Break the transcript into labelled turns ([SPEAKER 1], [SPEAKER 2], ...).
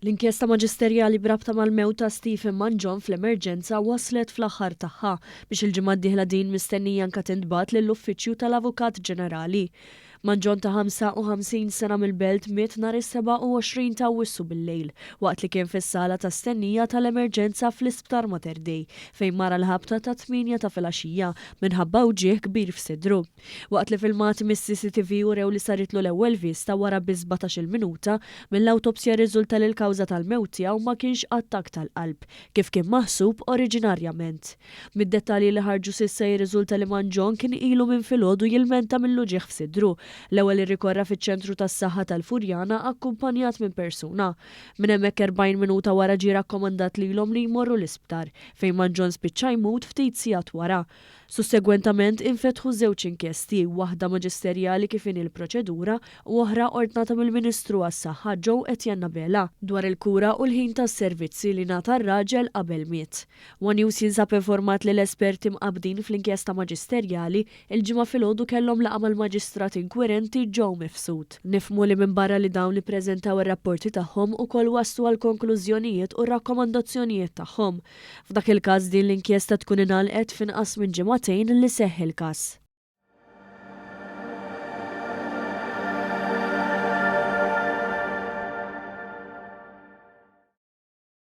[SPEAKER 1] L-inkjesta maġisterjali b'rabta mal-mewt ta' Stephen Mangion fl-Emerġenza waslet fl-aħħar tagħha biex il-ġimgħa d-dieħla din mistennija anke tintbagħat lill-Uffiċċju tal-Avukat Ġenerali. Mangion ta' 55 sena mill-Belt miet nhar is-27 ta' Awwissu bil-lejl waqt li kien fis-sala ta' stennija tal-emerġenza fl-Isptar Mater Dei fejn mar għall-ħabta tat-tmienja ta' filgħaxija minħabba wġigħ kbir f'sidru. Waqt li filmati mis-CCTV urew li saritlu l-ewwel vista wara biss 17-il minuta, mill-awtopsja rriżulta li l-kawża tal-mewt tiegħu ma kienx attakk tal-qalb, kif kien maħsub oriġinarjament. Mid-dettalji li ħarġu s'issa jirriżulta li Mangion kien ilu minn filgħodu jilmenta mill-uġigħ f'sidru. L-ewwel irrikorra fiċ-ċentru tas-saħħa tal-Furjana akkumpanjat minn persuna. Minn hemmhekk 40 minuta wara ġie rakkomandat lilhom li jmorru l-isptar, fejn Mangion spiċċa jmut ftit sigħat wara. Sussegwentament infetħu żewġ inkjesti, waħda maġisterjali kif inhi l-proċedura u oħra ordnata mill-Ministru għas-Saħħa Joe Etienne Abela, dwar il-kura u l-ħin tas-servizzi li ngħata r-raġel qabel miet. One News jinsab informat li l-esperti mqabbdin fl-inkjesta maġisterjali, il-Ġimgħa filgħodu kellhom laqgħa mal-Maġistrat inkwirenti Joe Mifsud. Nifhmu li minbarra li dawn ippreżentaw ir-rapporti tagħhom ukoll waslu għall-konklużjonijiet u r-rakkomandazzjonijiet tagħhom. F'dak il-każ din l-inkjesta tkun ingħalqet f'inqas minn ġimagħtejn li seħħ il-każ.